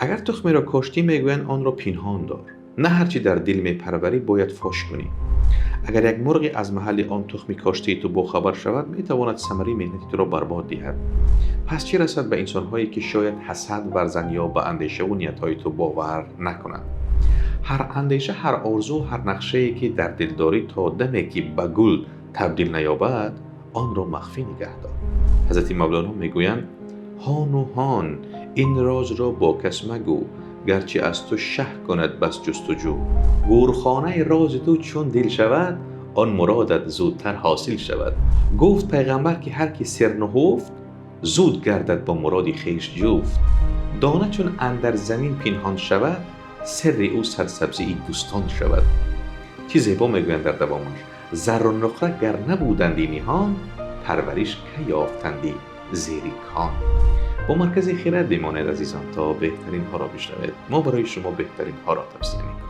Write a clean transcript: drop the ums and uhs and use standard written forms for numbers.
Агар тухмеро коштӣ, мегӯянд, онро пинҳон дор. На ҳарчи дар дил мепарварӣ, бояд фош кунӣ. Агар як мурғе аз маҳалли он тухми коштаи ту бохабар шавад, метавонад самараи меҳнати туро барбод диҳад. Пас чӣ расад ба инсонҳое, ки шояд ҳасад варзанд ё ба андешаву ниятҳои ту бовар накунанд? Ҳар андеша, ҳар орзу, ҳар нақшае, ки дар дил дорӣ, то даме ки ба гул табдил наёбад, онро махфӣ нигаҳ дор. Ҳазрати Мавлоно мегӯянд: ҳону ҳон ин розро бо кас магӯ, гарчи аз ту шаҳ кунад бас ҷустуҷӯ. Гӯрхонаи рози ту чун дил шавад, он муродат зудтар ҳосил шавад. Гуфт пайғамбар, ки ҳар ки сир нуҳуфт, зуд гардад бо муроди хеш ҷуфт. Дона чун андар замин пинҳон шавад, сирри ӯ сарсабзии бӯстон шавад. Чӣ зебо мегӯянд дар давомаш: зарру нуқра гар набуданди ниҳон, парвариш ки ёфтанди зери кон. Бо Маркази Хирад бимонед, азизон, то беҳтаринҳоро бишнавед. Мо барои шумо беҳтаринҳоро тавсия мекунем.